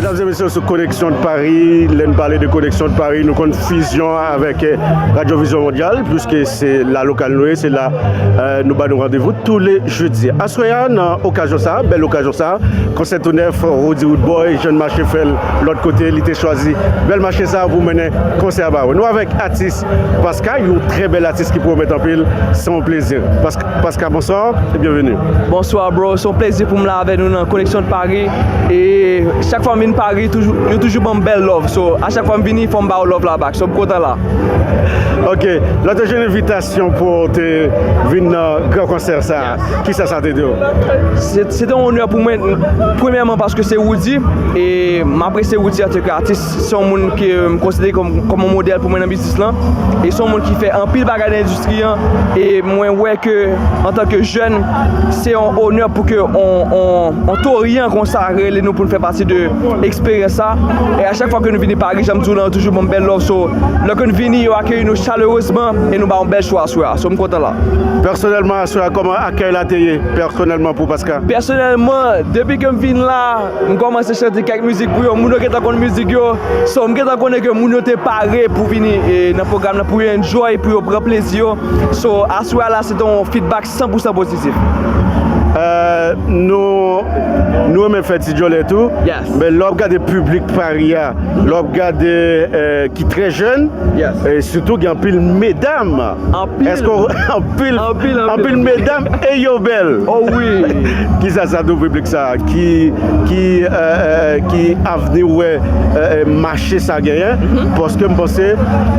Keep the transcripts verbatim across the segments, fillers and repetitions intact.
Medam e mesye, sou Koneksyon de Paris, lè n pale de Koneksyon de Paris, nou konn fizyon avèk eh, Radyo Vizyon Mondyal, puiske se la lokal nou ye, se la eh, nou ba nou randevou tou le jedi. Aswè a, nan okazyon sa, bèl okazyon sa, konsè tou nèf, Roody Roodboy, Jeune Maché fè l lòt kote, li te chwazi bèl mache sa pou mennen konsè a ba nou. Nou avèk atis Paska, yon trè bèl atis ki pwomèt anpil, se yon plezi. Paska, Paska, bonswa e byenveni. Bonswa, bro. Se yon plezi pou m la avè nou nan Koneksyon de Paris. E chak fwa m vin Paris, toujou, yo toujou ban m bèl love. So, a chak fwa m vini, fò m ba yo love la back. So, m kontan la. Ok. Lè w te jwenn envitasyon pou w te vin nan gran konsè sa, kisa sa te di w? Se, se te yon onè pou mwen, premyèman paske se Roody, e m apresye Roody antanke atis. Se yon moun ke m konsidere kòm, kòm yon modèl pou mwen nan biznis lan. E se yon moun ki fè anpil bagay nan endistri an. E mwen wè ke, antanke jèn, se yon onè pou ke on, on, on toryan konsa rele nou pou n fè pati de eksperyans sa. E a chak fwa ke nou vini Paris, jan m di w lan, yo toujou ban m bèl love. So, lè ke n vini, yo akeyi nou chalerezman e nou ba yon bèl show aswè a. So, m kontan la. Pèsonèlman, aswè a, kòman akèy la te ye? Pèsonèlman, pou Paska? Pèsonèlman, depi ke m vin la, m kòmanse chante kèk mizik pou yo. Moun yo gentan konn mizik yo. So, m gentan konnen ke moun yo te pare pou vini e, nan pwogram nan, pou yo enjoy, pou yo pran plezi yo. So, aswè a la, se te yon feedback san pou san pozitif. Eh, nou, nou renmen fè ti djòlè tou. Yes. Men lè w ap gade piblik Paris a, lè w ap gade eh, ki trè jèn, yes, e sitou gen anpil medam. Anpil. Èske w- anpil, anpil, anpil, anpil medam e yo bèl. Oh wi. Kisa sa di w piblik sa? Ki, ki, eh, eh, ki avni w wè eh, eh, mache sa genyen? Paske m panse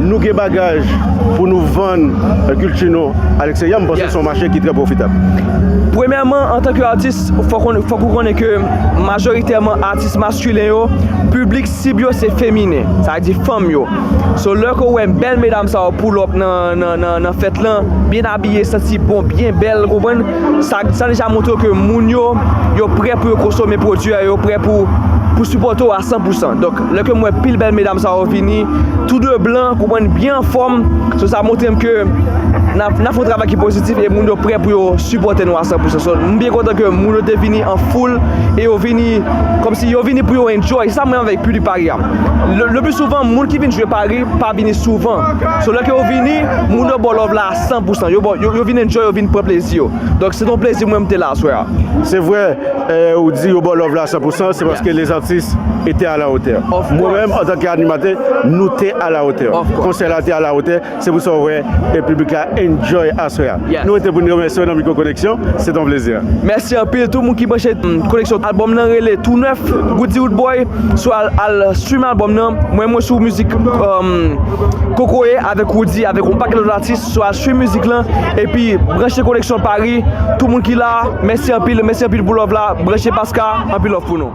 nou gen bagaj pou nou vann eh, kilti nou a leksteryè. M panse se yon mache ki trè pwofitab. Premyèman, antanke atis, fòk, fòk ou konnen ke majoritèman atis maskilen yo, piblik sib yo se feminen, sa vle di fanm yo. So, lè ke w wè bèl medam sa yo pull up nan, nan, nan, nan fèt lan, byen abiye, santi bon, byen bèl, konprann? Sa, sa deja montre ke moun yo, yo prè pou yo konsome pwodui a, yo prè pou, pou sipòte w a san pou san. Donk, lè ke m wè pil bèl medam sa yo vini, tou de blan, konprann, byen anfòm, so sa montre m ke n ap, n ap fè yon travay ki pozitif e moun yo prè pou yo sipòte nou a san pou san. So, m byen kontan ke moun yo te vini an foul e yo vini kòmsi yo vini pou yo enjoy. Sa m renmen avèk piblik Paris a. Le, le pli souvan, moun ki vin jwe Paris pa vini souvan. So, lè ke yo vini, moun yo ba w love la a san pou san. Yo ba w, yo, yo vin enjoy, yo vin pran plezi yo. Donk, se yon plezi mwen m te la aswè a. Se vre, eh, ou di yo ba w love la a san pou san, se paske les artistes étaient à la hauteur. Mwen menm, antanke animatè, nou te à la hauteur. Konsè la te à la hauteur. Se pou sa w wè e piblik la enjoy aswè a. Yes. Nou rete pou n remèsye w nan Mikwo Koneksyon. Se te yon plezi. Mèsi anpil tout moun ki branche, mm, Koneksyon. Albòm nan rele Tou Nèf, Roody Roodboy. So al, al stream albòm nan. Mwen, mwen sou mizik, um, Kokoye avèk Roody, avèk yon pakèt lòt atis. So al stream mizik lan. Epi branche Koneksyon Paris. Tout moun ki la, mèsi anpil, mèsi anpil pou love la. Branche Paska, anpil love pou nou.